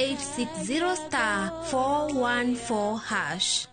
860 star 414 hash.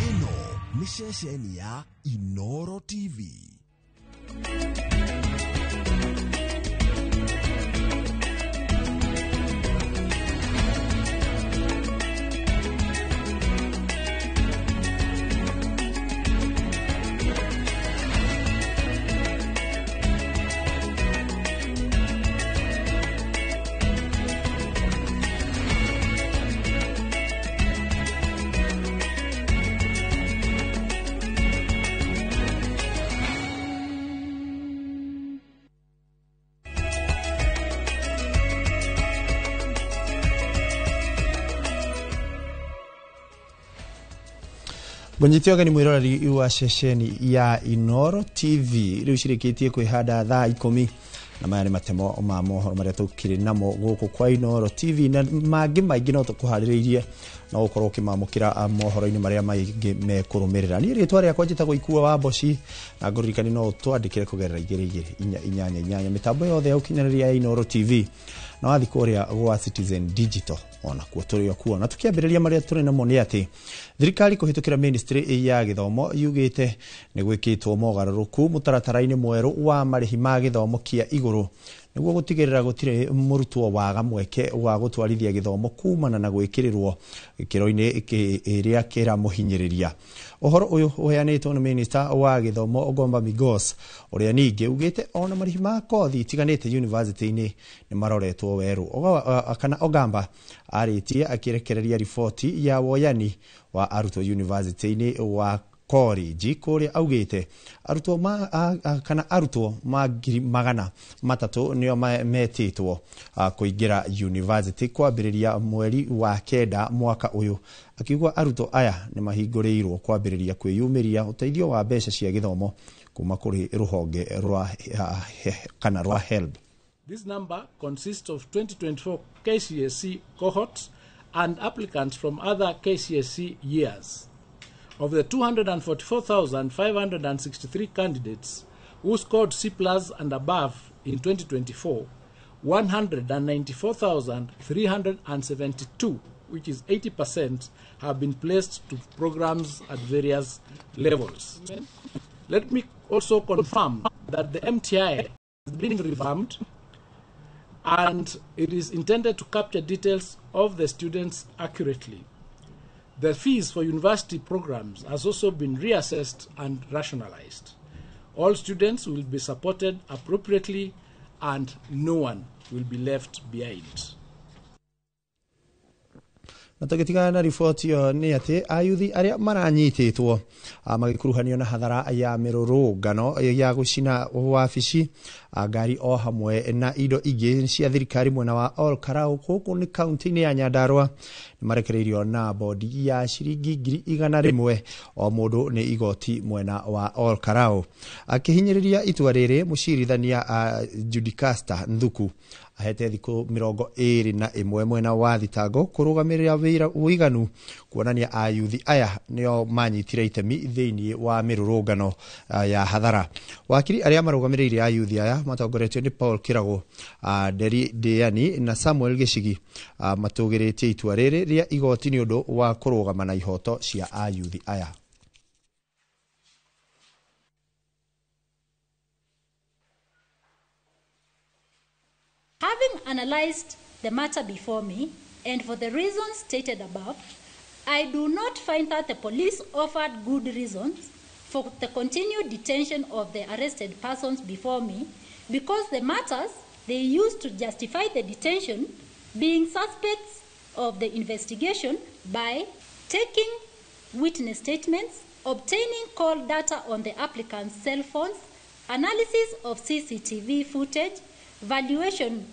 Ĩno nĩ ceceni ya Inoro TV. Ngũnyite ũgeni mwĩroreri wa ceceni ya Inoro TV rĩu cirĩkĩtie kwĩhanda thaa 10 na maya nĩ matemo ma mohoro marĩa tũkĩrĩ namo gũkũ kwa Inoro TV na mangĩ maingĩ no tũkũharĩrĩirie no ũkorwo ũkĩmamũkĩra mohoro-inĩ marĩa maingĩ mekũrũmĩrĩra. Niĩ rĩtwa rĩakwa njĩtagwo Ikua wa Mboci na ngũririkani no ũtwandĩkĩre kũgerera 2 2 4 8 mĩtambo yothe ya ũkinyanĩria ya Inoro TV na wathi kũrĩa gwa Citizen Digital ona kuo tũrĩ o kuo. Na tũkĩambĩrĩria marĩa tũrĩ namo nĩ atĩ thirikari kũhĩtũkĩra ministry ya gĩthomo yugĩte nĩ gwĩkĩtwo mogarũrũku mũtaratara-inĩ mwerũ wa marĩhi ma gĩthomo kĩa igũrũ nĩguo gũtigĩrĩra gũtirĩ mũrutwo waga mweke wa gũtwarithia gĩthomo kumana na gwĩkĩrĩrwo gĩkĩro-inĩ ĩrĩa kĩramũhinyĩrĩria. Ũhoro ũyũ ũheanĩtwo nĩ minister wa gĩthomo Ogomba Migos ũrĩa ningĩ ugĩte ona marĩhi ma kothi itiganĩte university-inĩ nĩ maroretwo werũ. Kana Ogamba arĩtie akĩrekereria riboti ya woyani wa arutwo university-inĩ wa college kũrĩa augĩte arutwo ma kana arutwo ma 300,000 nĩo metĩtwo kũingĩra university kwambĩrĩria mweri wa 9 mwaka ũyũ, akiuga arutwo aya nĩ mahingũrĩirwo kwambĩrĩria kwĩyumĩria ũteithio wa mbeca cia gĩthomo kuma kũrĩ rũhonge rwa kana rwa HELB. This number consists of 2024 KCSE cohorts and applicants from other KCSE years. Of the 244,563 candidates who scored C+ and above in 2024, 194,372, which is 80%, have been placed to programs at various levels. Let me also confirm that the MTI has been revamped and it is intended to capture details of the students accurately. The fees for university programs has also been reassessed and rationalized. All students will be supported appropriately and no one will be left behind. Na tũgĩtigana na riboti ĩyo nĩ atĩ ayuthi arĩa maranyitĩtwo magĩkuruhanio na hathara ya mĩrũrũngano ya gũcina wabici ngari o hamwe na indo ingĩ cia thirikari mwena wa Ol Kalou gũkũ nĩ kaunti-inĩ ya Nyandarua nĩ marekereirio na bondi ya ciringi 100,000 o mũndũ nĩ igoti mwena wa Ol Kalou. Akĩhinyĩrĩria itua rĩrĩ mũcirithania Judicasta Nthuku ahete thikũ 21 mwena wa thitango kũrũgamĩrĩra wĩra ũiganu kuonania ayuthi aya nĩo manyitire itemi thĩinĩ wa mĩrũrũngano ya hathara. Wakiri arĩa marũgamĩrĩire ayuthi aya matongoretio nĩ Paul Kirago, Nderi Ndiani na Samuel Gĩcigi matũgĩrĩtie itua rĩrĩ rĩa igoti nĩ ũndũ wa kũrũgama na ihoto cia ayuthi aya. Having analyzed the matter before me, and for the reasons stated above, I do not find that the police offered good reasons for the continued detention of the arrested persons before me, because the matters they used to justify the detention being suspects of the investigation by taking witness statements, obtaining call data on the applicants' cell phones, analysis of CCTV footage, valuation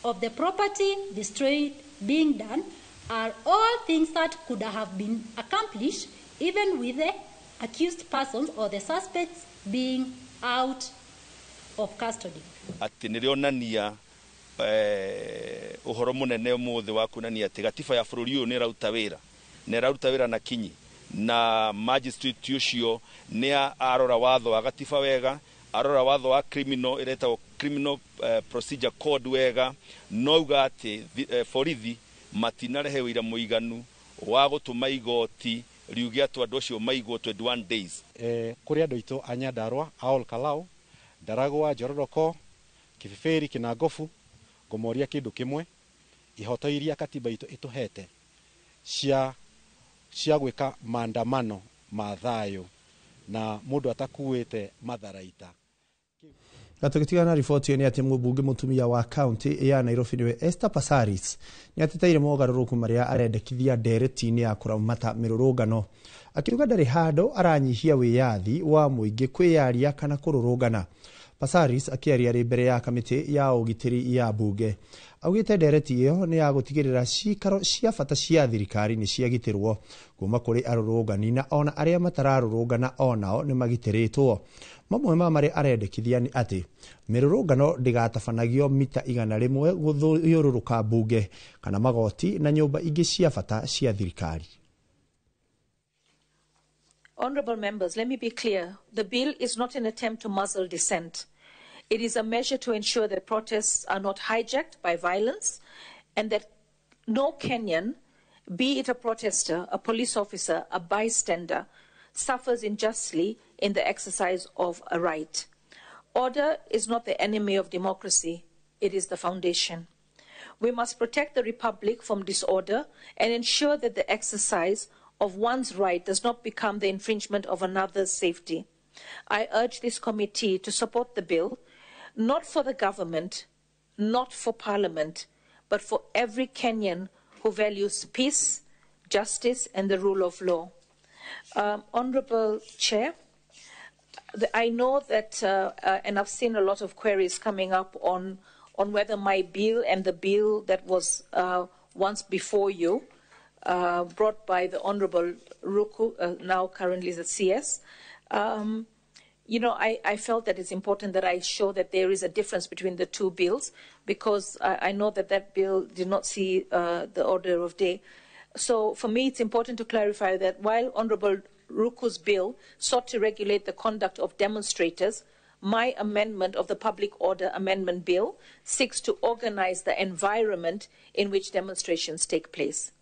of the property destroyed being done, are all things that could have been accomplished even with the accused persons or the suspects being out of custody. Ati nĩrĩonania ũhoro mũnene ũmũthĩ wa kuonania atĩ gatiba ya bũrũri ũyũ nĩ ĩraruta wĩra na ĩraruta wĩra na kinyi Na magistrate ucio ni arora watho wa gatiba wega, arora watho wa criminal iretagwo criminal procedure code wega, no uga ati borithi matinarehe wira muiganu wa gutuma igoti riuge ati andu acio maigwo 21 days. Kuri andu aitu a Nyandarua, a Ol Kalou, Ndaragwa, Njororoko, Kibibiri, Kinangobu, ngumoria kindu kimwe, ihoto iria katiba itu ituhete cia gwika maandamano ma thayo na mundu atakuite matharaita. Na tũgĩtigana na riboti ĩyo nĩ atĩ mũmbunge mũtumia wa kaunti ya Nairobi nĩwe Esther Passaris nĩ ateteire mogarũrũku marĩa arendekithia ndereti-inĩ ya kũramata mĩrũrũngano, akiuga ndarĩ handũ aranyihia wĩyathi wa mũingĩ kwĩyaria kana kũrũrũngana. Passaris akĩaria arĩ mbere ya kamĩtĩ ya ũgitĩri ya mbunge augĩte ndereti ĩyo nĩ ya gũtigĩrĩra cikaro cia bata cia thirikari nĩ ciagitĩrwo kuma kũrĩ arũrũngani na ona arĩa matararũrũngana onao nĩ magitĩrĩtwo. Mamwe ma marĩa arendekithia nĩ atĩ mĩrũrũngano ndĩgatabanagio mita 100 gũthiũrũrũka mbunge kana magoti na nyũmba ingĩ cia bata cia thirikari. Honourable members, let me be clear. The bill is not an attempt to muzzle dissent. It is a measure to ensure that protests are not hijacked by violence and that no Kenyan, be it a protester, a police officer, a bystander, suffers unjustly in the exercise of a right. Order is not the enemy of democracy. It is the foundation. We must protect the republic from disorder and ensure that the exercise of one's right does not become the infringement of another's safety. I urge this committee to support the bill, not for the government, not for parliament, but for every Kenyan who values peace, justice, and the rule of law. Honourable Chair, I know that, and I've seen a lot of queries coming up on whether my bill and the bill that was once before you, brought by the Honourable Ruku, now currently the CS, you know, I felt that it's important that I show that there is a difference between the two bills, because I know that that bill did not see the order of day. So for me, it's important to clarify that while Honourable Ruku's bill sought to regulate the conduct of demonstrators, my amendment of the Public Order Amendment Bill seeks to organize the environment in which demonstrations take place.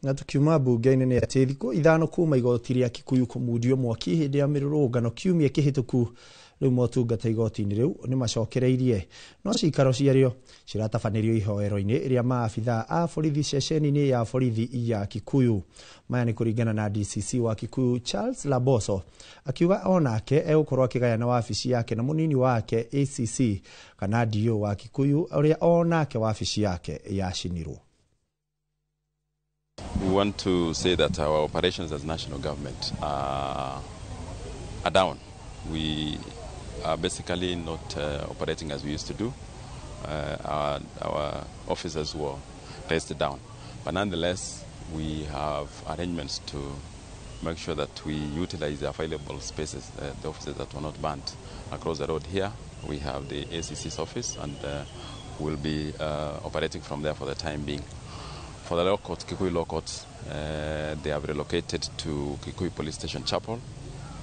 Na tukiuma mbunge-inĩ nĩ atĩ thikũ 5 kuma igoti rĩa Kikuyu kũmundio mwaki hĩndĩ ya mĩrũrũngano kiumia kĩhĩtũku, rĩu motungata igoti-inĩ rĩu nĩ macokereirie, no cikaro ciarĩo ciratabanĩrio ihoero-inĩ rĩa maabithaa a borithi ceceni-inĩ ya borithi ya Kikuyu. Maya nĩ kũringana na DCC wa Kikuyu Charles Laboso, akiuga onake egũkorwo akĩgayana wabici yake na mũnini wake ACC kana DO wa Kikuyu ũrĩa onake wabici yake yacinirwo. We want to say that our operations as national government are down. We are basically not operating as we used to do. Our officers were raised down. But nonetheless, we have arrangements to make sure that we utilize the available spaces, the offices that were not burnt. Across the road here, we have the ACC's office, and we'll be operating from there for the time being. For the law court, Kikuyu Law Court, they have relocated to Kikuyu Police Station Chapel.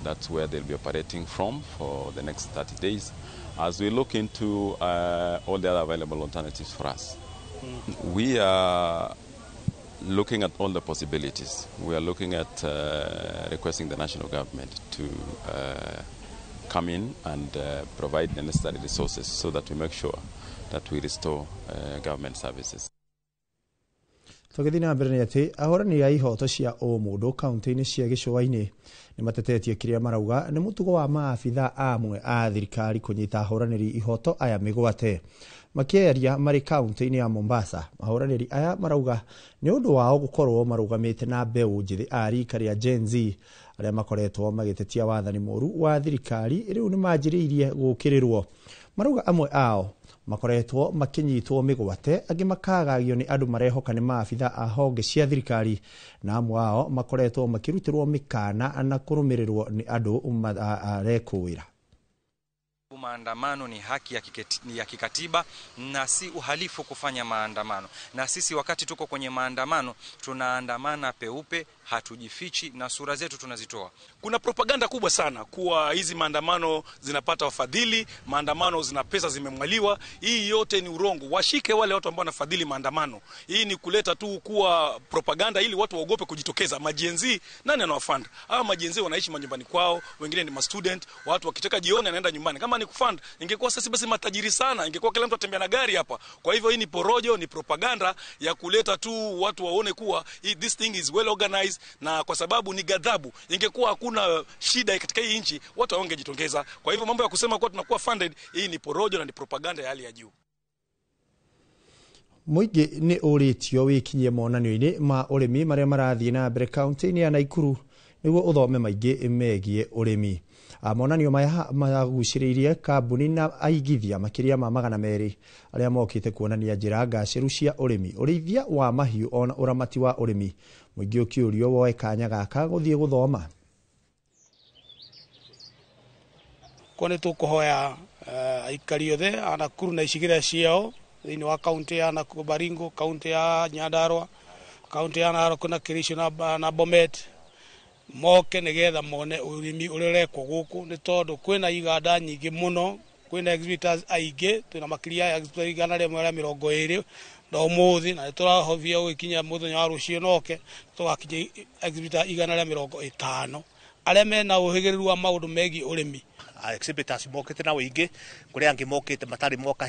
That's where they'll be operating from for the next 30 days, as we look into all the other available alternatives for us. We are looking at all the possibilities. We are looking at requesting the national government to come in and provide the necessary resources so that we make sure that we restore government services. Tũgĩthiĩ na mbere nĩ atĩ ahũrani a ihoto cia ũmũndũ kaunti-inĩ cia gĩcũa-inĩ nĩ matetetie kĩrĩa marauga nĩ mũtugo wa maabithaa amwe a thirikari kũnyita ahũranĩri ihoto aya mĩgwate. Makĩaria marĩ kaunti-inĩ ya Mombasa, ahũranĩri aya marauga nĩ ũndũ wao gũkorwo marũgamĩte na mbeũ njĩthĩ a rika rĩa Gen Z arĩa makoretwo magĩtetia wathani mũru wa thirikari rĩu nĩ manjĩrĩirie gũũkĩrĩrwo. Marauga amwe ao makoretwo makinyitwo mĩgwate, angĩ makagagio nĩ andũ marehoka nĩ maabithaa a honge cia thirikari, na amwe ao makoretwo makĩrutĩrwo mĩkana na kũrũmĩrĩrwo nĩ andũ arekũĩra. Maandamano ni haki ya kikatiba na si uhalifu kufanya maandamano. Na sisi wakati tuko kwenye maandamano tunaandamana peupe, hatujifichi na sura zetu tunazitoa. Kuna propaganda kubwa sana kuwa hizi maandamano zinapata wafadhili, maandamano zina pesa zimemwaliwa. Hii yote ni urongo. Washike wale watu ambao wanafadhili maandamano. Hii ni kuleta tu kuwa propaganda ili watu waogope kujitokeza. Majenzi nani anawafund? Hawa majenzi wanaishi manyumbani kwao, wengine ni ma student, watu wakitaka jioni anaenda nyumbani. Kama ni kufund, ingekuwa sasa basi matajiri sana, ingekuwa kila mtu atembea na gari hapa. Kwa hivyo hii ni porojo, ni propaganda ya kuleta tu watu waone kuwa this thing is well organized, na kwa sababu ni ghadhabu. Ingekuwa hakuna shida katika hii nchi, watu hawangejitongeza. Kwa hivyo mambo ya kusema kuwa tunakuwa funded, hii ni porojo na ni propaganda ya hali ya juu. Mũingĩ nĩ ũrĩtio wĩkinyie monanio-inĩ ma ũrĩmi marĩa marathiĩ na mbere kaunti-inĩ ya Nakuru nĩguo ũthome maingĩ megiĩ ũrĩmi. Monanio maya magucĩrĩirie kambuni na aigithia makĩria ma 200 arĩa mokĩte kuonania njĩra ngacĩru cia ũrĩmi, ũrĩithia wa mahiũ ona ũramati wa ũrĩmi. Mũingĩ ũkĩũrio woe kanya gaka gũthiĩ gũthoma. Kwa nĩ tũkũhoya aikari othe a Nakuru na icigĩrĩra ciao thĩinĩ wa kaunti ya Nakuru, Baringo, kaunti ya Nyandarua, kaunti ya Narok na Kericho na Bomet moke nigetha mone urimi uria urekwo guku, ni tondu kwina iganda nyingi muno, kwina exhibitors aingi, twina makiria ya exhibitors 120 na umuthi, na turahovia gwikinya muthenya wa rucio noke tugakinya exhibitor 150 aria mena uhigiriru wa maundu megie urimi. Exhibitors mokete na wĩingĩ, kũrĩ angĩ mokĩte matarĩ moka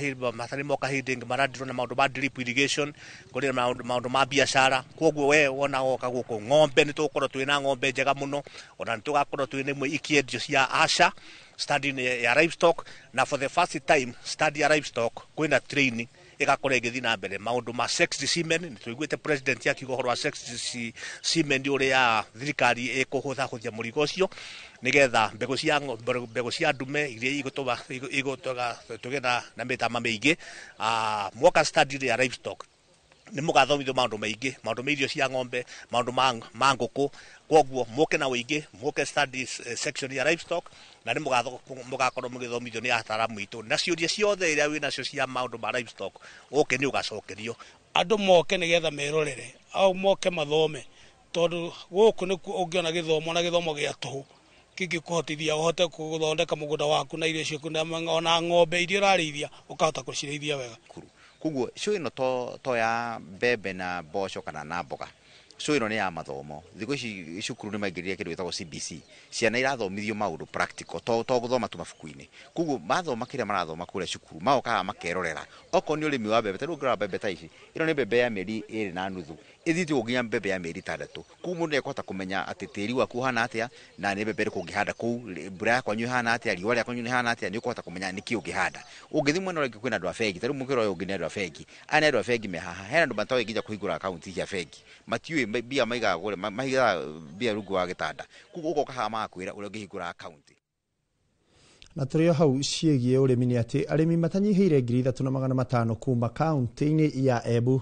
hĩndĩ ĩngĩ maradirwo na maũndũ ma drip irrigation, kũrĩ maũndũ ma biacara. Kwoguo we wona woka gũkũ ng'ombe nĩ tũgũkorwo twĩna ng'ombe njega mũno, ona nĩ tũgakorwo twĩna imwe ikĩendio cia Asha study ya livestock, na for the first time study ya livestock kwĩna training ĩgakorwo ĩgĩthiĩ na mbere. Maũndũ ma sex semen nĩ tũiguĩte president akiuga ũhoro wa sex semen ũrĩa thirikari ĩkũhũthahũthia mũrigo ũcio nĩgetha mbegũ cia ndume iria igũtũma tũgĩe na mĩtama mĩingĩ. Mwaka study ya livestock nĩ mũgathomithio maũndũ maingĩ, maũndũ ma irio cia ng'ombe, maũndũ ma ngũkũ. Kwoguo mũke na ũingĩ, mũke study section ya livestock, na nĩ mũgakorwo mũgĩthomithio nĩ ataaramu aitũ, na ciũria ciothe iria wĩ nacio cia maũndũ ma livestock ũke nĩ ũgacokerio. Andũ moke nĩgetha merorere au moke mathome, tondũ gũkũ nĩkuo ũngĩona gĩthomo na gĩthomo gĩa tũhũ kĩngĩkũhotithia ũhote gũthondeka mũgũnda waku na irio ciaku, ona ng'ombe iria ũrarĩithia ũkahota gũcirĩithia wega. Koguo show ĩno to ya mbembe na mboco kana na mboga, show ĩno nĩ ya mathomo. Thikũ ici cukuru nĩ maingĩrire kĩndũ gĩtagwo CBC, ciana irathomithio maũndũ practical, to gũthoma tu mabuku-inĩ. Koguo mathoma kĩrĩa marathoma kũrĩa cukuru, magoka makerorera. Okorwo nĩ ũrĩmi wa mbembe, ta rĩu ũngĩrora mbembe ta ici, ĩno nĩ mbembe ya mĩeri 2.5 ĩthiĩte ũguo nginya mbembe ya mĩeri 6. Koguo mũndũ nĩekũhota kũmenya atĩ tĩri waku ũhana atĩa, na nĩ mbembe ĩrĩkũ ũngĩhanda kũu, mbura ya kwanyu ĩhana atĩa, riũa rĩa kwanyu rĩhana atĩa, nĩ ũkũhota kũmenya nĩkĩ ũngĩhanda. Ũngĩthiĩ mwena ũrĩa ũngĩ kwĩna andũ a bengi, ta rĩu mũkĩra ũyũ ũngĩ nĩ andũ a bengi, aya nĩ andũ a bengi me haha, hena andũ matoĩ nginya kũhingũra akaunti cia bengi, matiũĩ mbia maigaga kũrĩa, maigaga mbia rungu wa gĩtanda. Koguo ũgoka haha magakwĩra ũrĩa ũngĩhingũra akaunti. Na tũrĩ o hau ciĩgiĩ ũrĩmi nĩ atĩ arĩmi matanyihĩire 3,500 kuma kaunti-inĩ ya Embu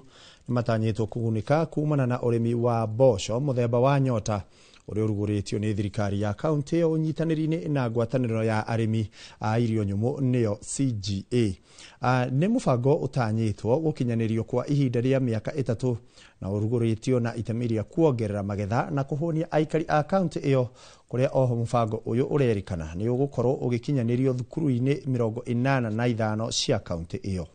nĩ matanyĩtwo kũgunĩka kumana na ũrĩmi wa mboco mũthemba wa nyota ũrĩa ũrugũrĩtio nĩ thirikari ya kaunti ĩyo ũnyitanĩri-inĩ na ngwatanĩro ya arĩmi a irio nyũmũ nĩyo CGA. Nĩ mũbango ũtanyĩtwo gũkinyanĩrio kwa ihinda rĩa mĩaka 3 na ũrugũrĩtio na itemi rĩa kuongerera magetha na kũhũnia aikari a kaunti ĩyo, kũrĩa oho mũbango ũyũ ũrerĩkana nĩ ũgũkorwo ũgĩkinyanĩrio thukuru-inĩ 85 cia kaunti ĩyo.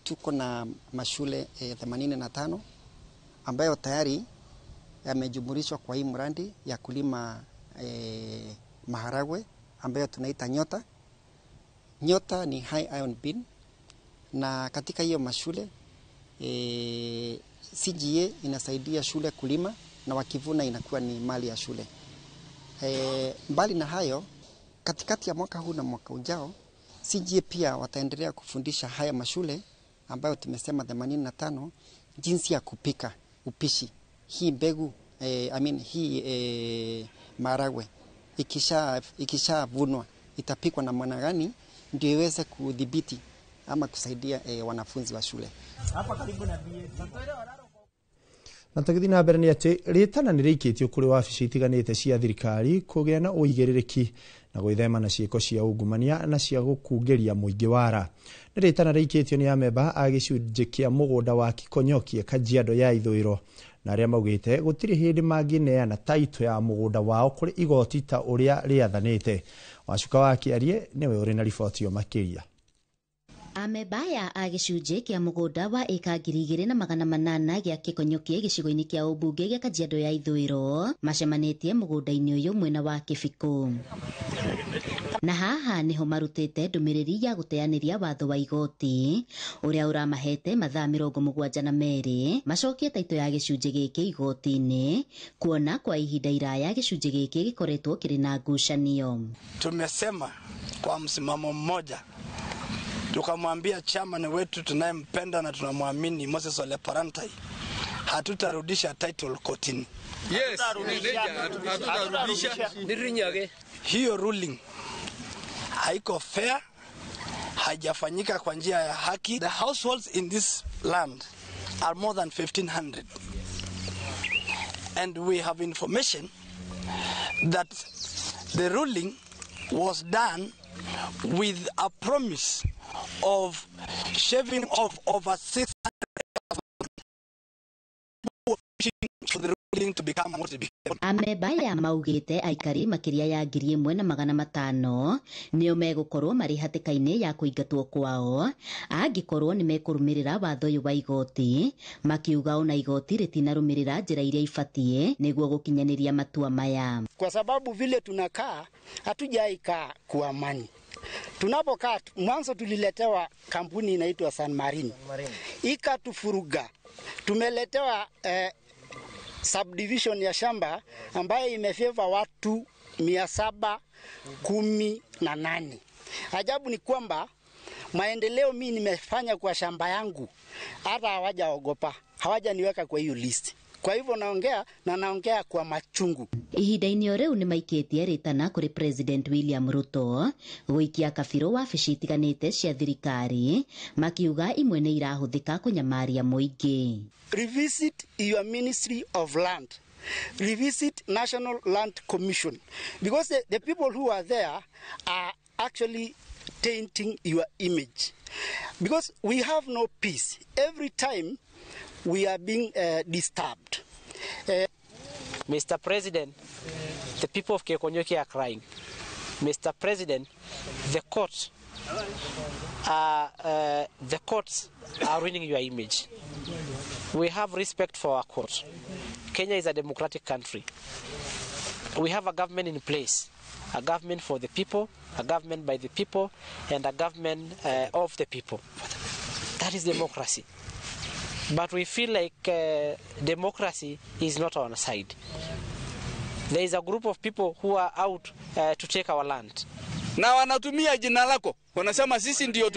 Tuko na mashule 85 ambayo tayari yamejumulishwa kwa hii mradi ya kulima maharagwe ambayo tunaita nyota. Nyota ni high iron bean, na katika hiyo mashule CGA inasaidia shule kulima na wakivuna inakuwa ni mali ya shule. Mbali na hayo, katikati ya mwaka huu na mwaka ujao, CGA pia wataendelea kufundisha haya mashule ambayo tumesema 85 jinsi ya kupika upishi hii mbegu, hii maharagwe ikishavunwa itapikwa namna gani ndio iweze kudhibiti ama kusaidia wanafunzi wa shule. Na tũgĩthiĩ na mbere nĩ atĩ rĩtana nĩ rĩikĩtio kũrĩ wabici itiganĩte cia thirikari kũgĩa na ũigĩrĩrĩki na gwĩthema na ciĩko cia ungumania na cia gũkungĩria mũingĩ wara. Nĩ rĩtana rĩikĩtio nĩ amemba a gĩcunjĩ kĩa mũgũnda wa Kikonyokie Kajiado ya ithũĩro na arĩa maugĩte gũtirĩ hĩndĩ mangĩneana taitũ ya mũgũnda wao kũrĩ igoti ta ũrĩa rĩathanĩte. Wacuka wa Kĩarie nĩwe ũrĩ na riboti ĩyo makĩria. Amemba aya a gĩcunjĩ kĩa mũgũnda wa ĩka 2800 gĩa Kĩkonyokie gĩcigo-inĩ kĩa ũmbunge gĩa Kajiado ya ithũĩro macemanĩtie mũgũnda-inĩ ũyũ mwena wa Kĩbikũ. Na haha nĩho marutĩte ndũmĩrĩri ya gũteanĩria watho wa igoti ũrĩa ũramahete mathaa 72 macokie taitũ ya gĩcunjĩ gĩkĩ igoti-inĩ, kuona kwa ihinda iraya gĩcunjĩ gĩkĩ gĩkoretwo kĩrĩ na ngucanio. Tumesema kwa msimamo mmoja, tukamwambia chairman wetu tunayempenda na tunamwamini Moses Ole Parantai, hatutarudisha title kotini. Yes, hatutarudisha. Hiyo ruling haiko fair, haijafanyika kwa njia ya haki. The households in this land are more than 1500. And we have information that the ruling was done with a promise of shaving off over 600 for the ruling to become what it became. Amemba aya maugĩte aikari makĩria ya 1500 nĩo megũkorwo marĩ hatĩka-inĩ ya kũingatwo kwao angĩkorwo nĩ mekũrũmĩrĩra watho ũyũ wa igoti, makiuga ona igoti rĩtinarũmĩrĩra njĩra iria ibatiĩ nĩguo gũkinyanĩria matua maya. Kwa sababu vile tunakaa hatujaikaa kwa amani. Tunapokaa mwanzo tuliletewa kampuni inaitwa San Marino ikatufuruga. Tumeletewa subdivision ya shamba ambayo imefeva watu 718. Ajabu ni kwamba maendeleo mimi nimefanya kwa shamba yangu hata hawajaogopa, hawajaniweka kwa hiyo list. Kwa hivyo naongea na naongea kwa machungu. Ihinda-inĩ o rĩu nĩ maikĩtie rĩtana kũrĩ President William Ruto gũikia kabirũ wabici itiganĩte cia thirikari, makiuga imwe nĩ irahũthĩka kũnyamaria mũingĩ. Revisit your Ministry of Land. Revisit National Land Commission, because the people who are there are actually tainting your image. Because we have no peace. Every time we are being disturbed. Mr. President, the people of Kekonyoki are crying. Mr. President, the courts are ruining your image. We have respect for our court. Kenya is a democratic country. We have a government in place, a government for the people, a government by the people, and a government of the people. That is democracy. But we feel like democracy is not on our side. There is a group of people who are out to take our land. Na wanatumia jina lako. Wanasema sisi ndio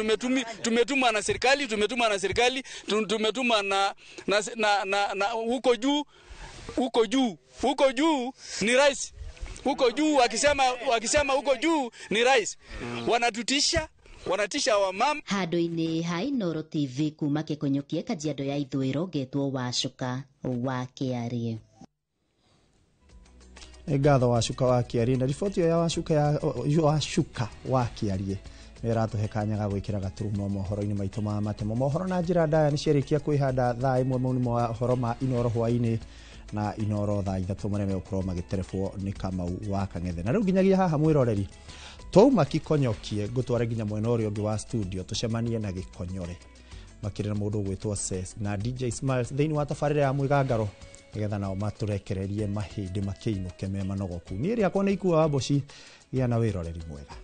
tumetumwa na serikali, tumetumwa na serikali, tumetumwa na huko juu, huko juu, huko juu ni rais. Huko juu wakisema huko juu ni rais. Wanatutisha, wanatisha wa mama. Handũ-inĩ ha Inooro TV kuma Kĩkonyokie Kajiado ya ithũĩro ngetwo Wacuka wa Kĩarie. Ngatho Wacuka wa Kĩarie na riboti ya Wacuka wa Kĩarie nĩ ĩratũhe kanya ga gwĩkĩra gaturumo mohoro-inĩ maitũ ma matemo. Mohoro na njĩra ndaya nĩ ciarĩkia kwĩhanda thaa 1 mau nĩ mohoro ma Inooro hwaĩ-inĩ na Inooro thaa 3 marĩa megũkorwo magĩterebwo nĩ Kamau wa Kang'ethe. Na rĩu nginyagia haha mwĩroreri twauma Kikonyokie ngũtware nginya mwena ũrĩa ũngĩ wa studio tũcemanie na Gĩkonyore makĩrĩ na mũndũ ũgwĩtwo Ses na DJ Smiles thĩinĩ wa tabarĩra ya Mwĩgangaro nĩgetha nao matũrekererie mahĩndĩ makĩinũke me manogoku. Niĩ rĩakwa nĩ ikua wa mboci, gĩa na wĩroreri mwega.